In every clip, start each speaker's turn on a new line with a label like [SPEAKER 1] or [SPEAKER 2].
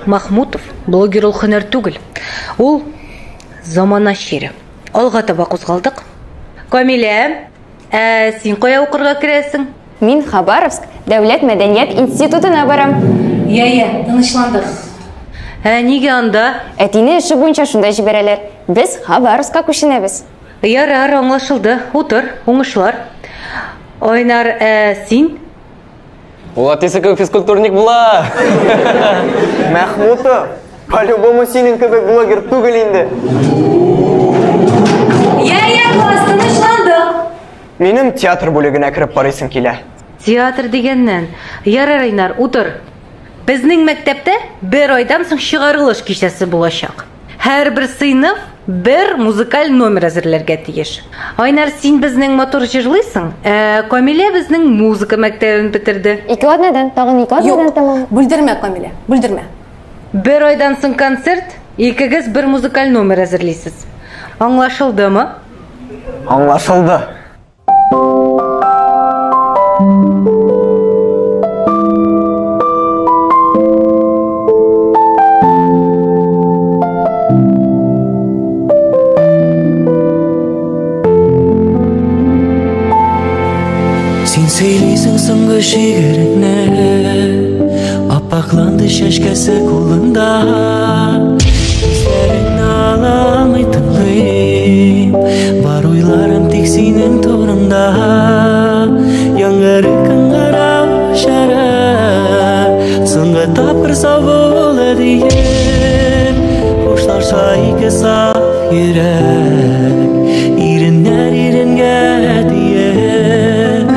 [SPEAKER 1] Махмутов, блогер ул һөнәр түгел. Ул замана чире. Алга таба кузгалдык. Камилә, ә син кая укырга керәсең?
[SPEAKER 2] Мин Хабаровск дәүләт мәдәният институтына барам.
[SPEAKER 1] Я, я, тынычландык. Ә нигә анда?
[SPEAKER 2] Әтине эше буенча шунда җибәрәләр. Без Хабаровскка күченәбез.
[SPEAKER 1] Ярар, аңлашылды. Утыр, уңышлар. Айнар, ә син?
[SPEAKER 3] Ул әтисе кебек физкультурник була.
[SPEAKER 4] Мәхмүтов, по-любому синең кебек блогер түгел инде.
[SPEAKER 1] Я, я, класс, тынычландык.
[SPEAKER 4] Минем театр бүлегенә кереп карыйсым килә.
[SPEAKER 1] Театр дигәннән. Ярар, Айнар, утыр. Безнең мәктәптә бер айдан соң чыгарылыш кичәсе булачак. Һәрбер сыйныф бер музыкаль номер әзерләргә тиеш. Айнар, син безнең матур җырлыйсың, ә Камилә безнең музыка мәктәбен бетерде.
[SPEAKER 2] Ике атнадан, тагын ике атнадан тәмам.
[SPEAKER 5] Бүлдермә, Камилә, бүлдермә.
[SPEAKER 1] Бер айдан соң концерт, икегез бер музыкаль номер әзерлисез. Аңлашылдымы?
[SPEAKER 4] Аңлашылды.
[SPEAKER 6] Син сөйлисең соңгы шигыреңне, Аппакланды чәчкәсе кулыңда. Күзләреңне ала алмый тыңлыйм, Бар уйларым тик синең турында. Яңгыры кыңгырау җыры, Соңгы тапкыр сау бул диеп, Хушлаша ике саф йөрәк, Иреннәр иренгә тиеп.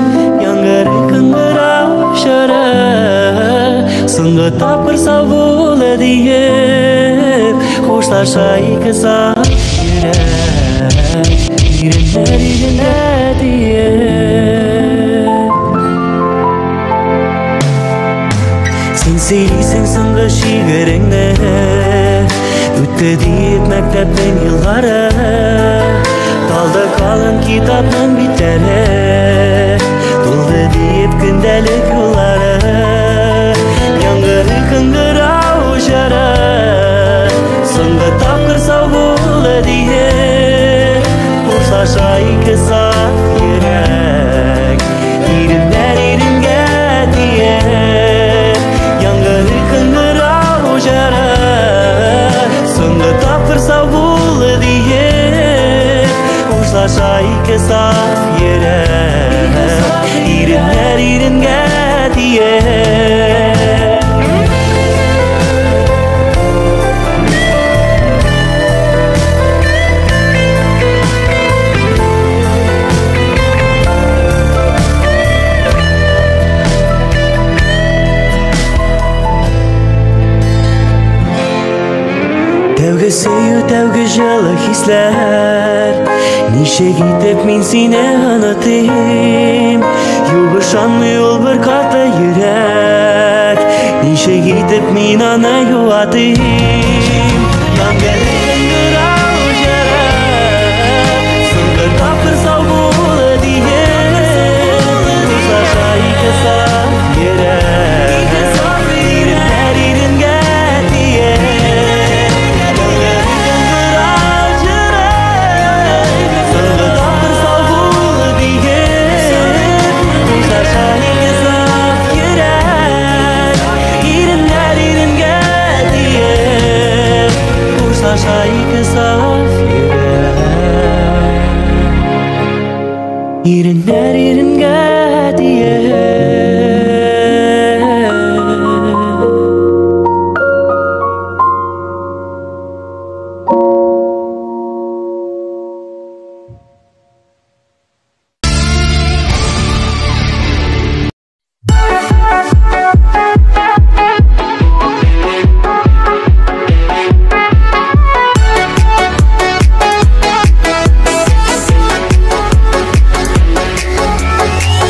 [SPEAKER 6] Яңгыры кыңгырау җыры, Соңгы тапкыр сау бул диеп, Хушлаша ике саф йөрәк, Иреннәр иренгә тиеп. Син сөйлисең соңгы шигыреңне, Үтте диеп мәктәпнең еллары, Талды калын китапның битләре, Тулды диеп көндәлек юллары. Яңгыры кыңгырау җыры, Соңгы тапкыр сау бул диеп, Хушлаша ике саф йөрәк, Иреннәр иренгә тиеп. Яңгыры кыңгырау җыры, Соңгы тапкыр сау бул диеп, Хушлаша ике саф йөрәк, Иреннәр иренгә тиеп. Тәүге сөю, тәүге җылы хисләр, Ничек итеп мин сине онытыйм? Юк, ышанмый ул бер каты йөрәк, Ничек итеп мин аны юатыйм? Яңгыры кыңгырау җыры, Соңгы тапкыр сау бул диеп, Хушлаша ике саф йөрәк, Иреннәр иренгә тиеп. Яңгыры кыңгырау җыры, Соңгы тапкыр сау бул диеп, Хушлаша ике саф йөрәк, Иреннәр иренгә тиеп. Хушлаша ике саф йөрәк, Иреннәр иренгә тиеп.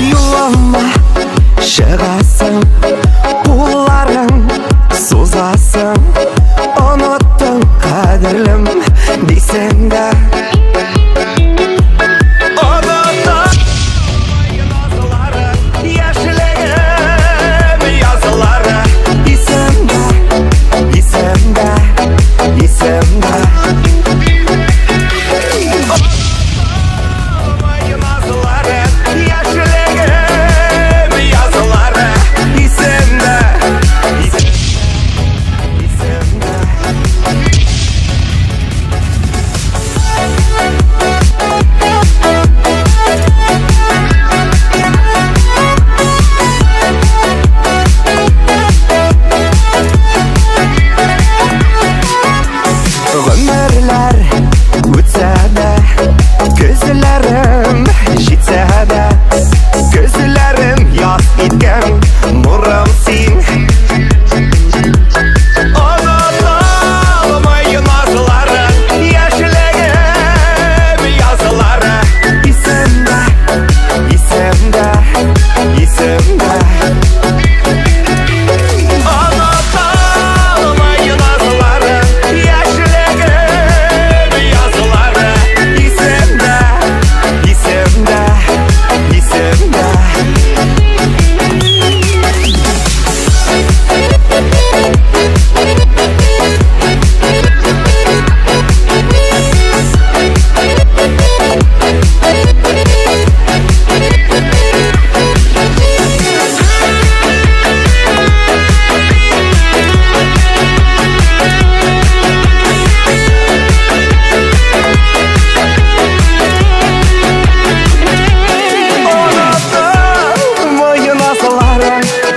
[SPEAKER 7] Юлыма чыгасың, кулларың сузасың, Оныттың кадерлем дисең дә. Оныттың яшьлегем язлары, Исемдә, исемдә.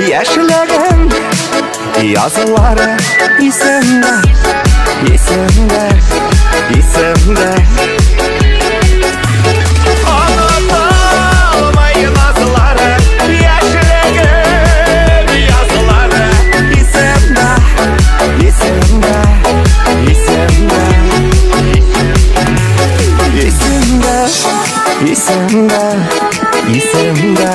[SPEAKER 7] Яшьлегем язлары исемдә, исемдә, исемдә. Онытылмай назлары, яшьлегем язлары исемдә, исемдә, исемдә. Исемдә, исемдә, исемдә.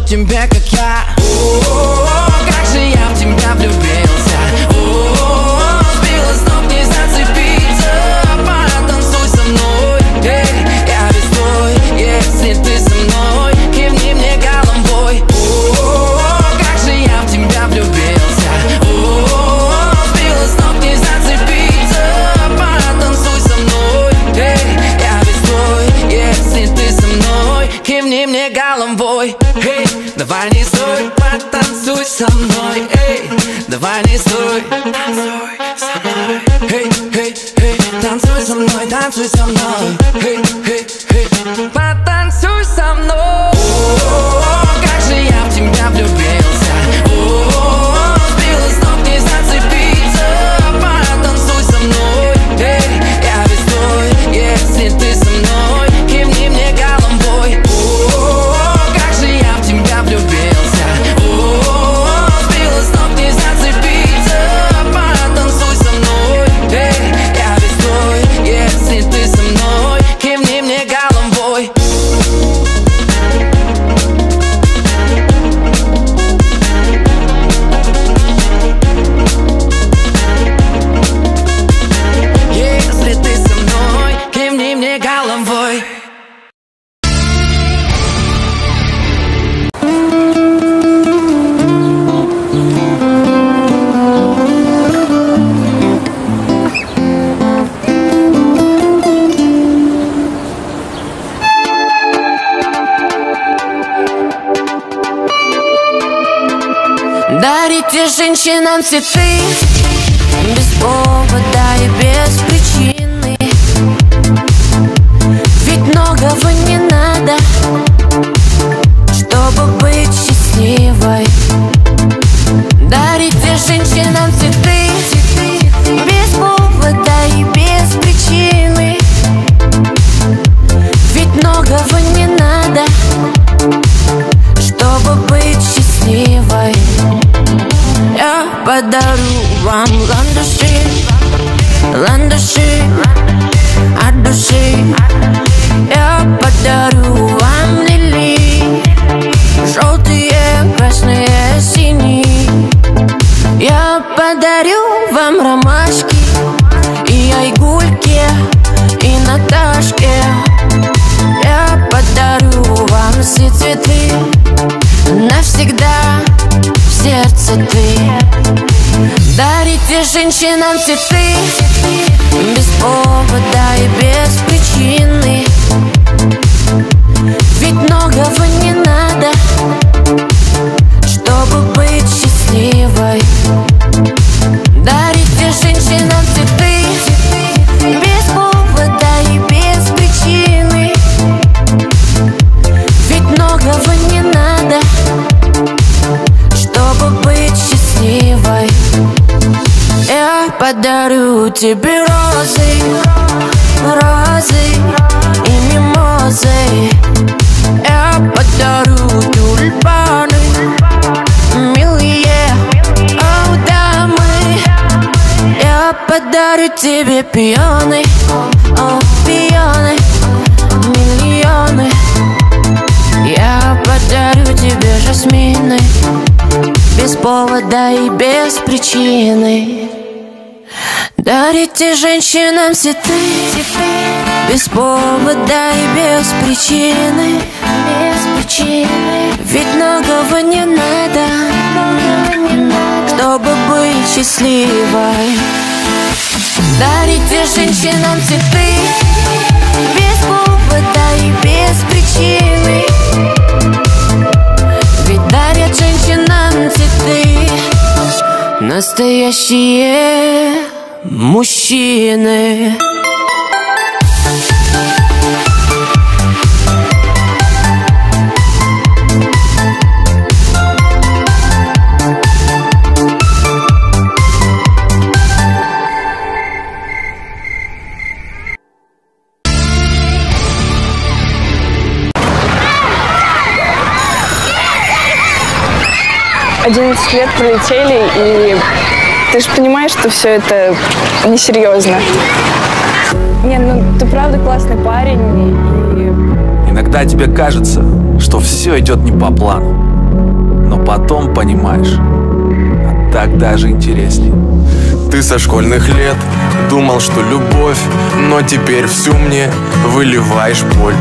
[SPEAKER 6] Тебе как я. О, как же я в тебя влюбился. О, сбила с ног, не зацепиться. Потанцуй со мной, эй, я без твой. Если ты со мной, кивни мне головой. О, как же я в тебя влюбился. О, сбила с ног, не зацепиться. Потанцуй со мной, эй, я без твой. Если ты со мной, кивни мне головой. Эй, давай не стой, потанцуй со мной. Эй, давай не стой, танцуй со мной. Эй, эй, эй, танцуй со мной, танцуй со мной. Эй, эй, эй, потанцуй со мной. О, как же я в тебя влюбился. О, сбила с ног, не зацепиться. Потанцуй со мной. Эй, я без твой. Если ты со мной, кивни мне головой. О, как же я в тебя влюбился. О, сбила с ног, не зацепиться. Потанцуй со мной. Эй, я без твой. Если ты со мной, кивни мне головой. Если ты со мной, кивни мне головой.
[SPEAKER 5] Дарите женщинам цветы без повода и без причины. Ведь многого не надо, чтобы быть счастливой. Дарите женщинам цветы без повода и без причины. Ведь многого не надо, чтобы быть счастливой. Я подарю вам ландыши, ландыши от души. Я подарю вам лилии, желтые, красные, синие. Я подарю вам ромашки и айгульки, и Наташке. Я подарю вам все цветы навсегда в сердце ты. Дарите женщинам цветы без повода и без причины. Ведь многого не надо, чтобы быть счастливой. Дарите женщинам цветы без повода и без причины. тебе розы, розы и мимозы. Я подарю тюльпаны, милые, о, дамы. Я подарю тебе пионы, о, пионы, миллионы. Я подарю тебе жасмины, без повода и без причины. Дарите женщинам цветы, без повода и без причины, без причины. Ведь многого не надо, чтобы быть счастливой. Дарите женщинам цветы, без повода и без причины. Ведь дарят женщинам цветы настоящие мужчины.
[SPEAKER 8] 11 лет пролетели, и ты же понимаешь, что все это несерьезно. Не, ну ты правда классный парень. И...
[SPEAKER 9] Иногда тебе кажется, что все идет не по плану, но потом понимаешь, а так даже интереснее.
[SPEAKER 7] Ты со школьных лет думал, что любовь, но теперь всю мне выливаешь боль.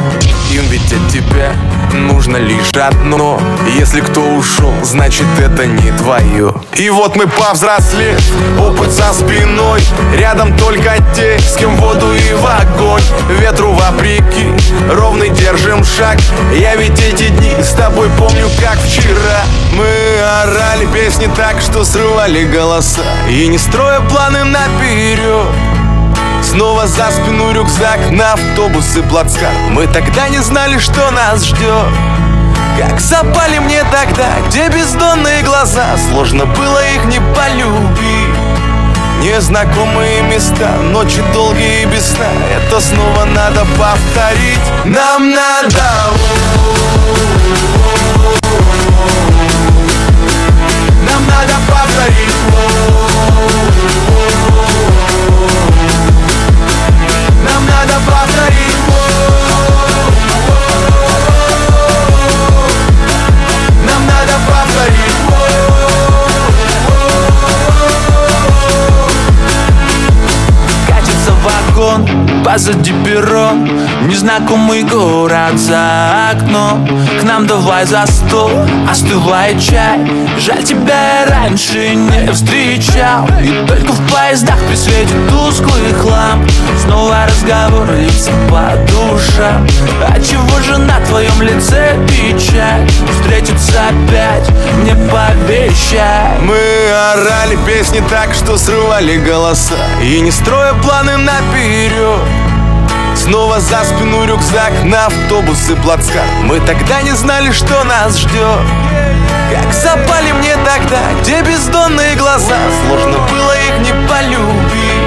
[SPEAKER 7] Им ведь от тебя нужно лишь одно. Если кто ушел, значит это не твое. И вот мы повзрослев, опыт за спиной. Рядом только те, с кем в воду и в огонь. Ветру вопреки, ровный держим шаг. Я ведь эти дни с тобой помню, как вчера. Мы орали песни так, что срывали голоса. И не строя планы наперед, снова за спину рюкзак, на автобусы плацкарт. Мы тогда не знали, что нас ждет. Как запали мне тогда те бездонные глаза. Сложно было их не полюбить. Незнакомые места, ночи долгие без сна. Это снова надо повторить. Нам надо. Нам надо повторить. Нам надо повторить. Нам надо повторить.
[SPEAKER 9] Катится вагон, позади перрон, незнакомый город за окном. К нам давай за стол, остывает чай. Жаль, тебя я раньше не встречал. И только в поездах при свете тусклых ламп снова разговор льется по душам. А чего же на твоем лице печаль? Встретиться опять мне пообещай.
[SPEAKER 7] Мы орали песни так, что срывали голоса. И не строя планы наперед, снова за спину рюкзак, на автобусы плацкарт. Мы тогда не знали, что нас ждет. Как запали мне тогда те бездонные глаза. Сложно было их не полюбить.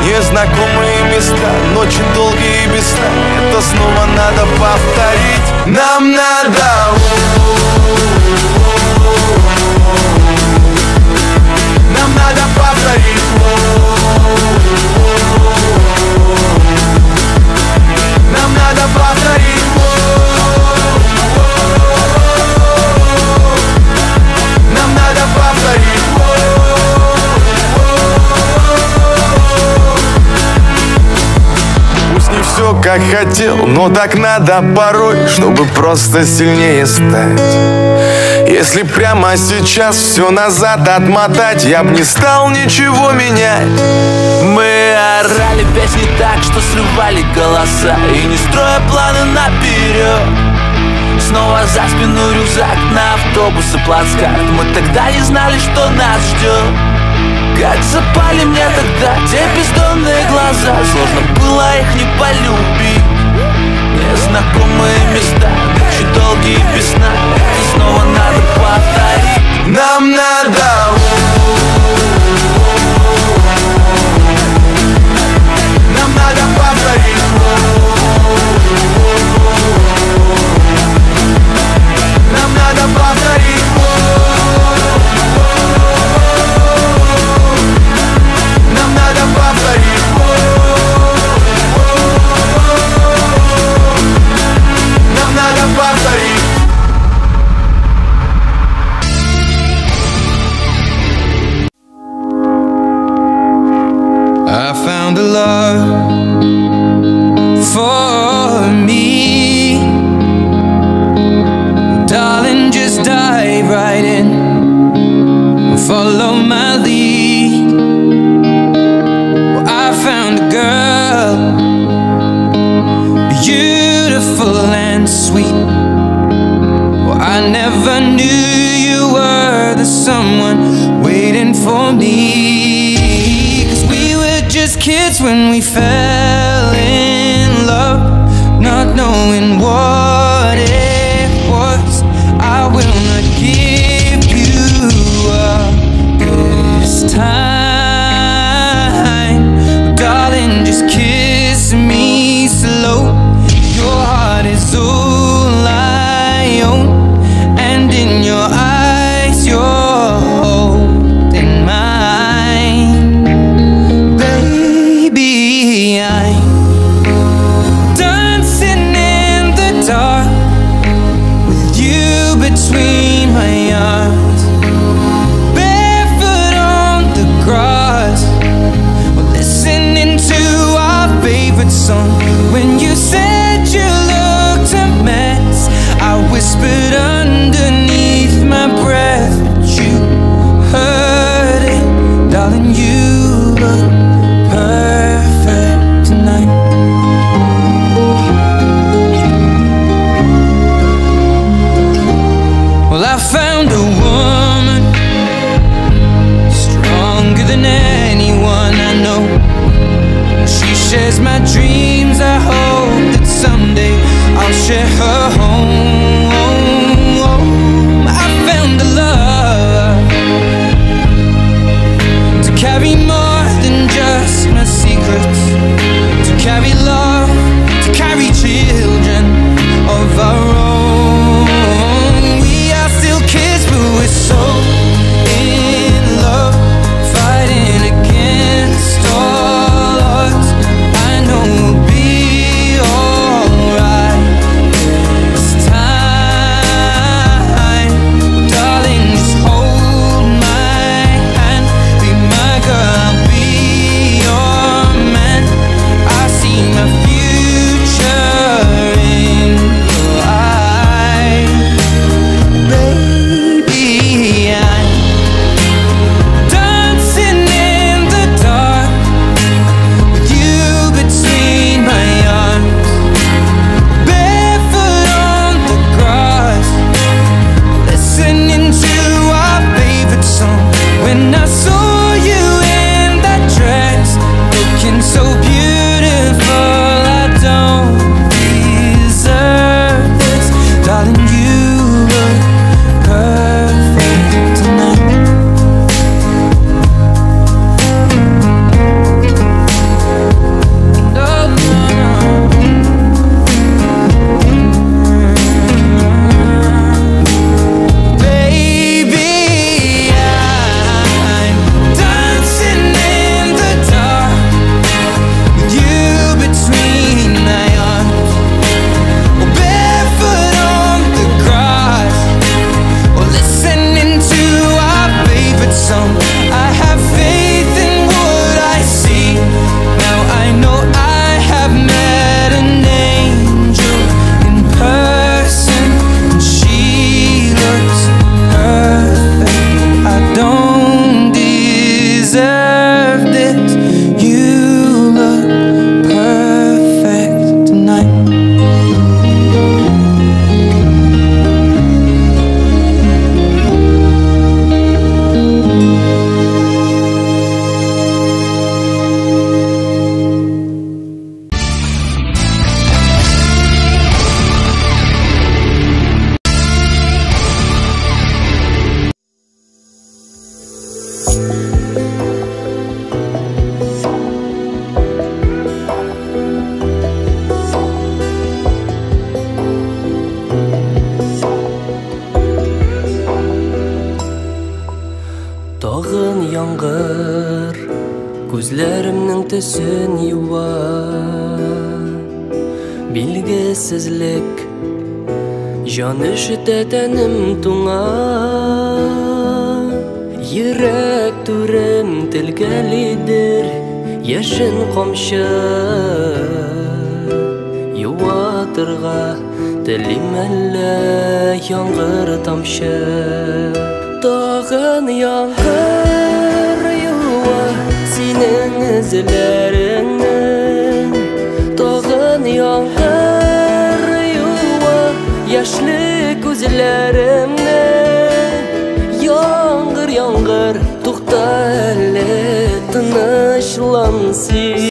[SPEAKER 7] Незнакомые места, ночи долгие без сна. Это снова надо повторить. Нам надо. Нам надо повторить. Нам надо повторить. Нам надо повторить. Пусть не все как хотел, но так надо порой, чтобы просто сильнее стать. Если прямо сейчас все назад отмотать, я б не стал ничего менять.
[SPEAKER 9] Мы орали песни так, что срывали голоса. И не строя планы наперед, снова за спину рюкзак, на автобусы плацкарт. Мы тогда не знали, что нас ждет. Как запали мне тогда те бездонные глаза. Сложно было их не полюбить. Незнакомые места, ночи долгие без сна. Это снова надо повторить.
[SPEAKER 7] Нам надо.
[SPEAKER 6] me. Darling, just dive right in and follow my lead. Well, I found a girl, beautiful and sweet. Well, I never knew you were the someone waiting for me. 'Cause we were just kids when we fell in love, not knowing what it was. I will not give you up this time. Darling, just kiss me slow. Your heart is all I own, and in your eyes you're holding mine. Baby, I'm dancing in the dark with you between my arms, barefoot on the grass, we're listening to our favorite song. When you said you looked a mess, I whispered underneath my breath, but you heard it. Darling, you look perfect tonight. Well, I found a woman stronger than anyone I know. She shares my dreams. I hope that someday I'll share her home. I found a love to carry more than just my secrets, to carry love, to carry children of our own. We are still kids, but we're so in love, fighting against all odds. I know we'll be alright this time. Darling, just hold my hand. Be my girl, I'll be your man. I see my future in your eyes. Baby, I'm dancing in the dark with you between my arms, barefoot on the grass, listening to our favorite song. When I saw you in that dress, looking so beautiful, I don't deserve this. Darling, you look perfect tonight. No, no, no. Baby, I'm dancing in the dark with you between my arms, barefoot on the grass, or listening to our favorite song. I have faith in what I see. Now I know I have met an angel in person, and she looks perfect. I don't deserve this. You look perfect tonight.
[SPEAKER 10] Тагын яңгыр күзләремнең төсен юа, Билгесезлек җан өшетә, тәнем туңа. Йөрәк түрем телгәлидер яшен камчы, Юа Аңлатырга телим әллә яңгыр тамчы. Тагын яңгыр юа синең эзләреңне. Тагын яңгыр юа яшьле күзләремне. Яңгыр, яңгыр, тукта әле, тынычлан син.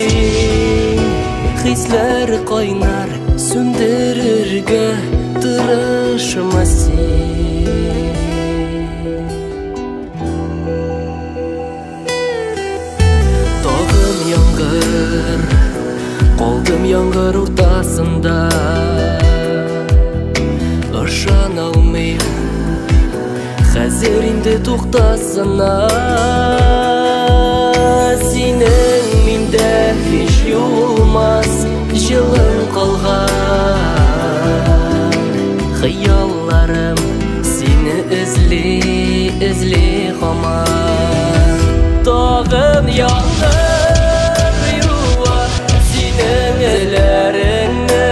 [SPEAKER 10] Хисләр кайнар, сүндерергә тырышма син. Тагын яңгыр, калдым яңгыр уртасында. Ышана алмыйм, хәзер инде туктасына. Синең миндә һич юылмас җылың калган. Хыялларым сине эзли, эзли һаман. Тагын яңгыр юа синең эзләреңне.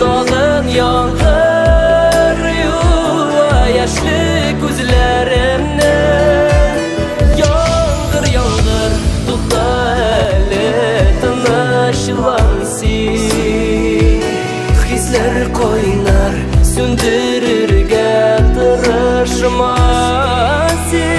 [SPEAKER 10] Тагын яңгыр юа яшьле күзләремне. Яңгыр, яңгыр, тукта әле, тынычлан син. Хисләр кайнар, сүндерергә тырышма син.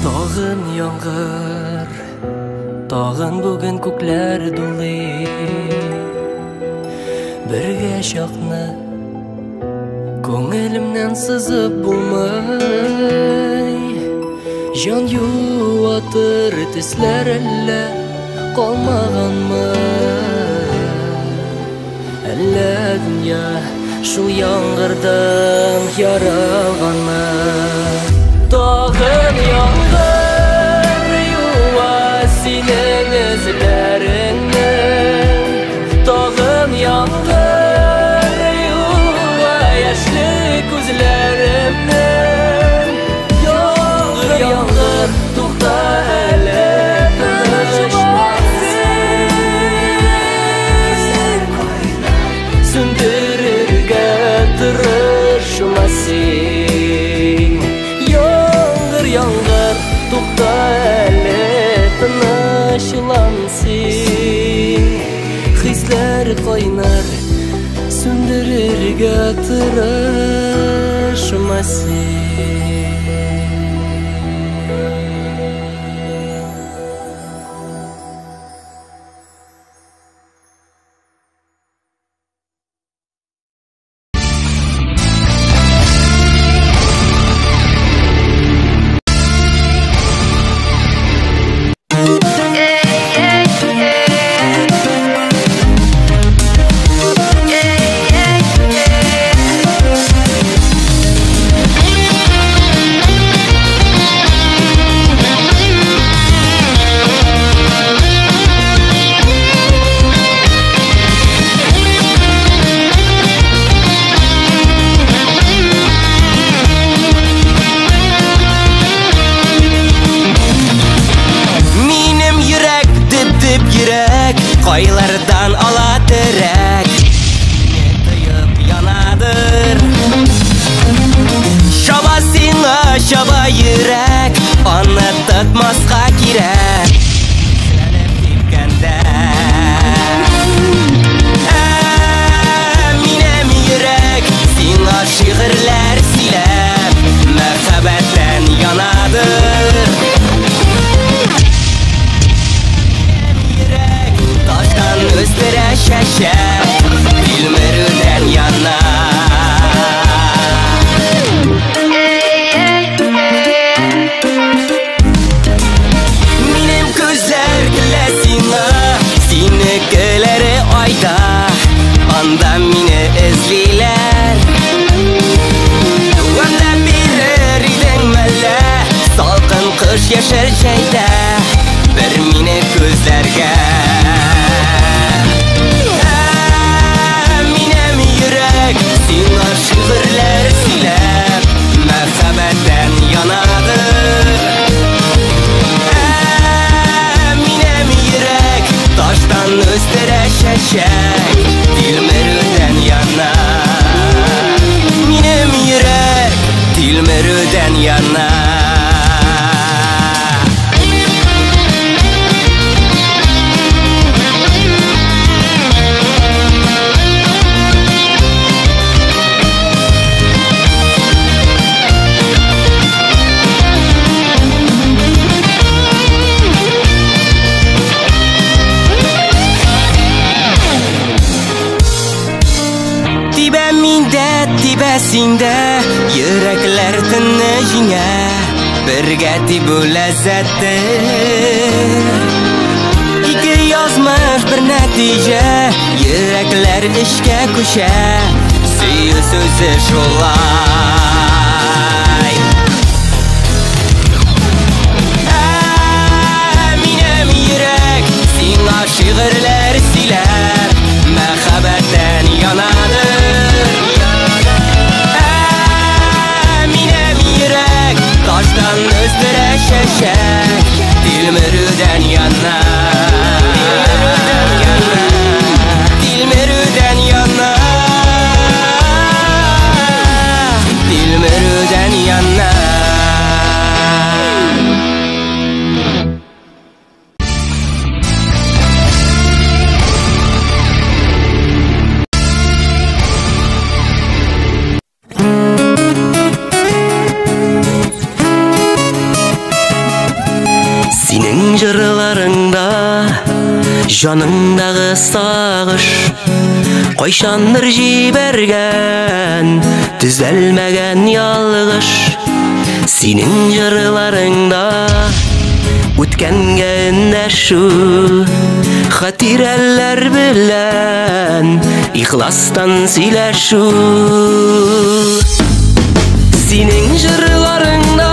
[SPEAKER 10] Тагын яңгыр, тагын бүген күкләр дулый. Бергә чакны күңелемнән сызып булмый. Җан юатыр төсләр әллә калмаганмы? Әллә дөнья шул яңгырдан яралганмы? Тагын яңгыр юа синең эзләреңне. Тагын яңгыр юа яшьле күзләремне. Яңгыр, яңгыр, тукта әле, тынычлан син. Сүндерергә тырышма син. Яңгыр, яңгыр, тукта әле, тынычлан син. Хисләр кайнар, сүндерергә тырышма син.
[SPEAKER 6] Кайлардан ала терәк, мине тоеп янадыр. Чаба сиңа, чаба йөрәк, аны тотмаска кирәк. Исләнеп типкәндә. Минем йөрәк сиңа шигырьләр сөйләп, мәхәббәттән янадыр. Үстерә чәчәк, тилмерүдән яна. Мәхәббәт тибә синдә, йөрәкләр төнне җиңә, бергә тибү ләззәте. Ике язмыш бер нәтиҗә, йөрәкләр эшкә күчә, сөю сүзе шулай. Ә, минем йөрәк сиңа шигырьләр сөйләр, мәхәббәттән янадыр. Ә, минем йөрәк таштан үстерә чәчәк, тилмерүдән яна. Тилмерүдән яна. Тилмерүдән яна. Синең җырларыңда җаныңдагы сагыш, кайчандыр җибәргән төзәлмәгән ялгыш. Синең җырларыңда үткәнгә эндәшү, хатирәләр белән ихластан сөйләшү. Синең җырларыңда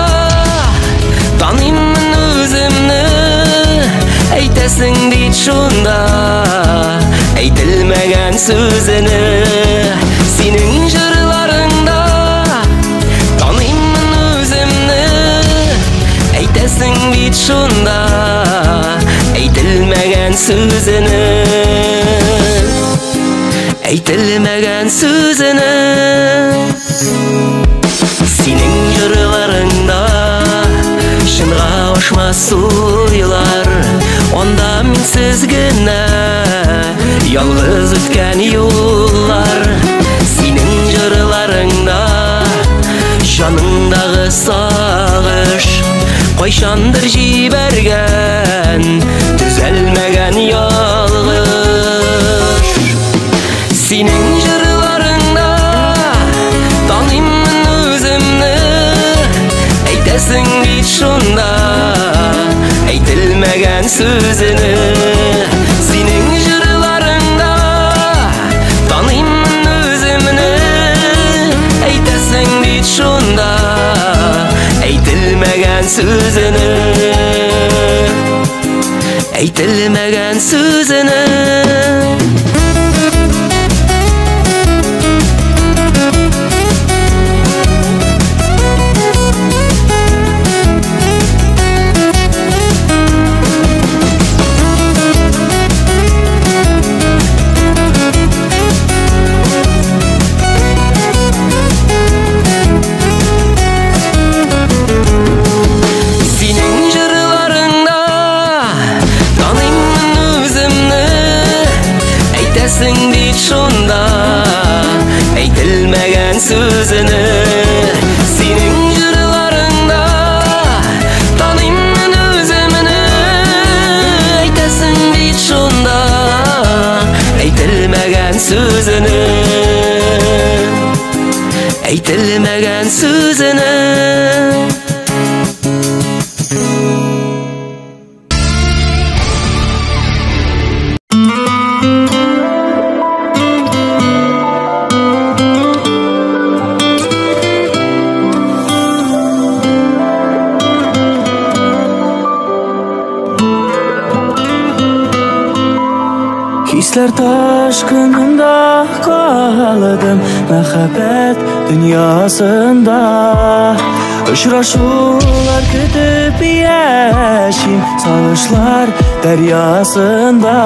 [SPEAKER 6] таныймын үземне, әйтәсең бит шунда әйтелмәгән сүзене. Синең җырларыңда таныймын үземне, әйтәсең бит шунда әйтелмәгән сүзене. Әйтелмәгән сүзене. Синең җырларыңда чынга ашмас уйлар, анда минсез генә ялгыз үткән юллар. Синең җырларыңда җаныңдагы сагыш, кайчандыр җибәргән төзәлмәгән ялгыш. Синең җырларыңда таныймын үземне, әйтәсең бит шунда әйтелмәгән сүзене. Синең җырларыңда таныймын үземне, әйтәсең бит шунда әйтелмәгән сүзене. Әйтелмәгән сүзене. Синең җырларыңда таныймын үземне, әйтәсең бит шунда әйтелмәгән сүзене. Синең җырларыңда таныймын үземне, әйтәсең бит шунда әйтелмәгән сүзене. Әйтелмәгән сүзене.
[SPEAKER 9] Хисләр ташкынында калдым, мәхәббәт дөньясында. Очрашулар көтеп яшим, сагышлар дәрьясында.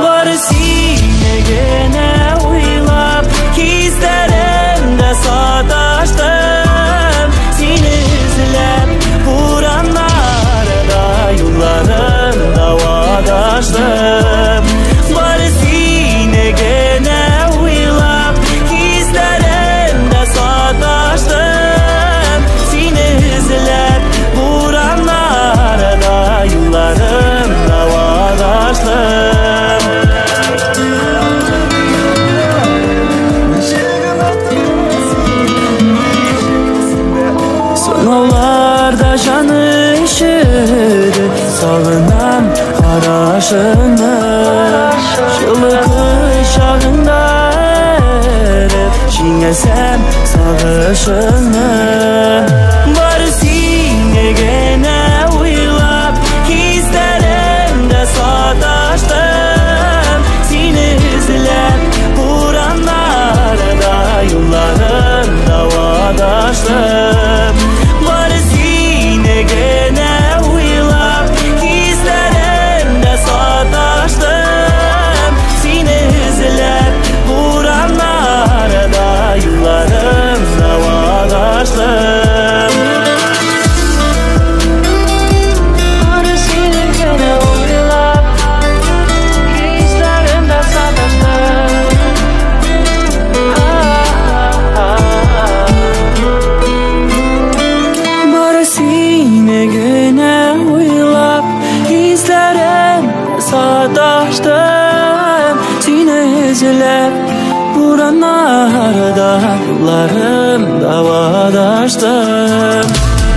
[SPEAKER 9] Бары сине генә уйлап, хисләремдә саташтым. Сине эзләп бураннарда, юлларымда адаштым. Бары сине генә уйлап, хисләремдә саташтым. Сине эзләп бураннарда, юлларымда адаштым.
[SPEAKER 10] Сөйләсәм сагышымны. Бары сине генә уйлап, хисләремдә саташтым. Сине эзләп урамнарда, юлларымда адаштым. Бары сине генә уйлап, хисләремдә саташтым. Сине эзләп урамнарда, юлларымда адаштым. Бары сине генә уйлап, хисләремдә саташтым. Бары сине генә уйлап, хисләремдә саташтым. Сине эзләп урамнарда, юлларымда адаштым.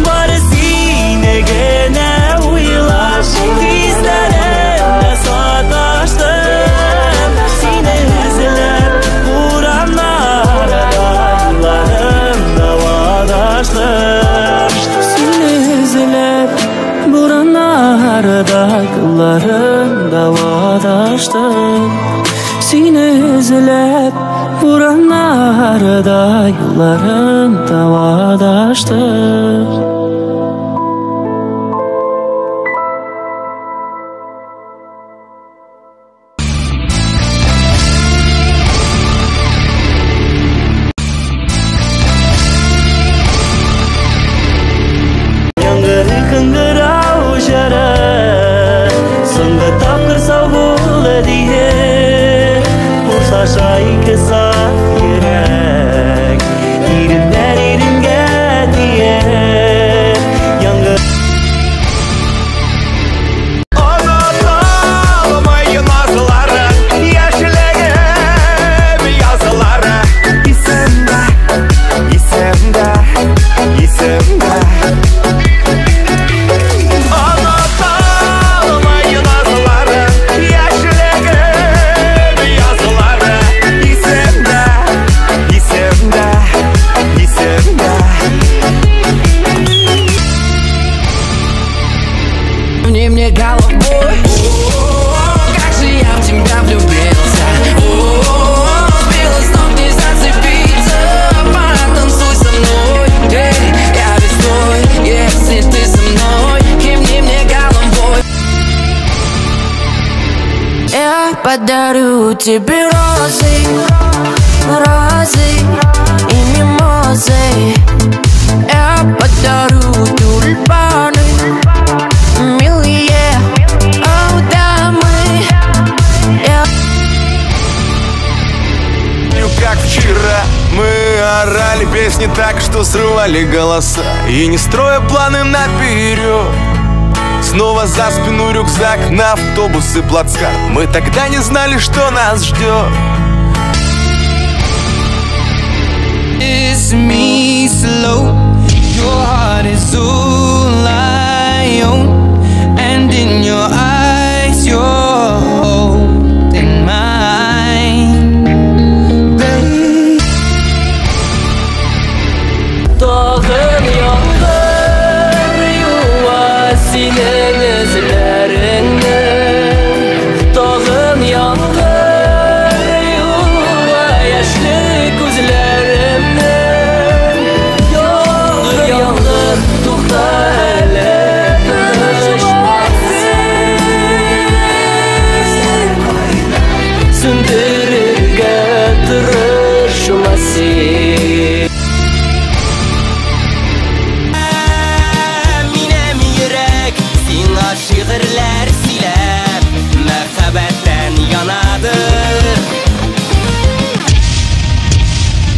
[SPEAKER 10] Бары сине генә уйлап, хисләремдә саташтым. Сине эзләп урамнарда, юлларымда адаштым. Сине эзләп бураннарда, юлларымда адаштым. Сине эзләп бураннарда, юлларымда адаштым. Яңгыр кыңгырау җыры, соңгы тапкыр сау бул диеп, хушлаша ике саф йөрәк, иреннәр иренгә тиеп. Яңгыр
[SPEAKER 7] Онытылмый назлары, яшьлегем язлары. Исемдә, исемдә, исемдә. Онытылмый назлары, яшьлегем язлары. Исемдә, исемдә, исемдә.
[SPEAKER 6] Мне мне головой. О, как же я в тебя влюбился. О, сбила с ног, не зацепиться. Потанцуй со мной, эй, я весной, если ты со мной, кивни мне головой.
[SPEAKER 5] Я подарю тебе розы, розы и мимозы. Я подарю тюльпаны, милые, о, дамы. Я
[SPEAKER 7] Помню, как вчера мы орали песни так, что срывали голоса. И не строя планы наперед, снова за спину рюкзак, на автобус и плацкарт. Мы тогда не знали, что нас ждет.
[SPEAKER 6] Kiss me slow, your heart is all I own, and in your eyes you're holding mine, babe.
[SPEAKER 10] Тагын яңгыр юа синең эзләреңне, тагын яңгыр юа яшьле күзләремне. Яңгыр, яңгыр, тукта әле, тынычлансын. Сүндерергә тырышма син.
[SPEAKER 6] Минем йөрәк сиңа шигырьләр сөйләп, мәхәббәттән янадыр.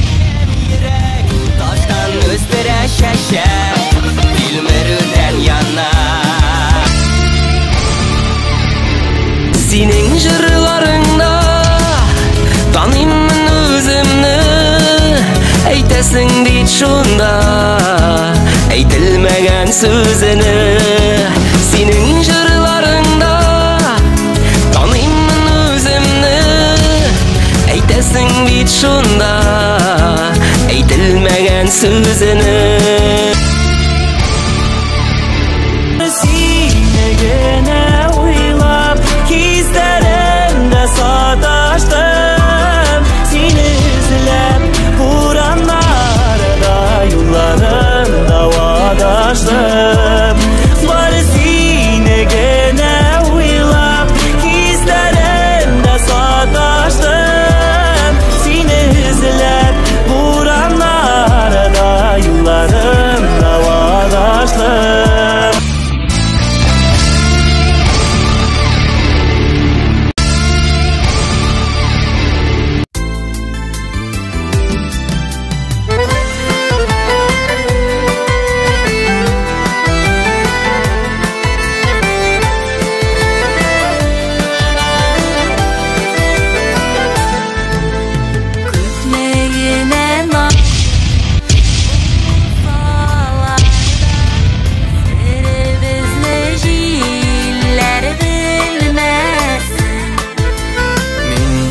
[SPEAKER 6] Минем йөрәк таштан үстерә чәчәк, тилмерүдән яна. Синең җырларыңда таныймын үземне, әйтәсең бит шунда әйтелмәгән сүзне. Синең җырларыңда таныймын үземне, әйтәсең бит шунда
[SPEAKER 10] Әйтелмәгән сүзене. Сине генә уйлап, хисләремдә саташтым. Сине эзләп, бураннарда, юлларында адаштым. Бары сине генә уйлап, хисләремдә саташтым. Сине эзләп, бураннарда, юлларында адаштым.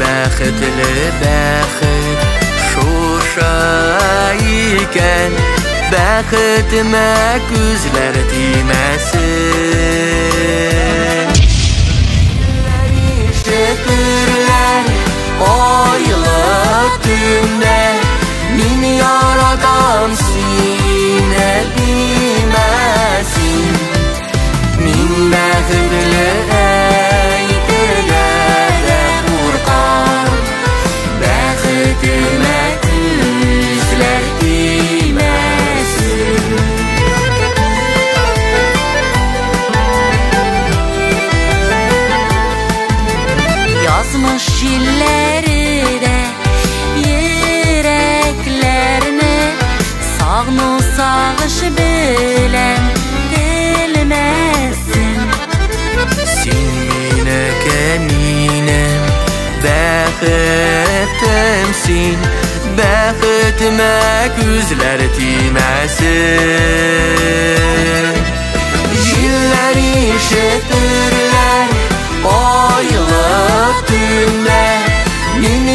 [SPEAKER 6] Бәхетле бәхет шушы икән, бәхетемә күзләр тимәсен. Ишетерләр айлы төндә, мин яратам сине димәсен. Мин бәхетле әйтергә дә куркам, бәхетемә күзләр тимәсен.
[SPEAKER 5] Язмыш җилләре дә йөрәкләрне сагыну сагыш белән телмәсен.
[SPEAKER 6] Син минеке, минем бәхетем син, бәхетемә күзләр тимәсен. Җилләр ишетерләр айлы төндә, мин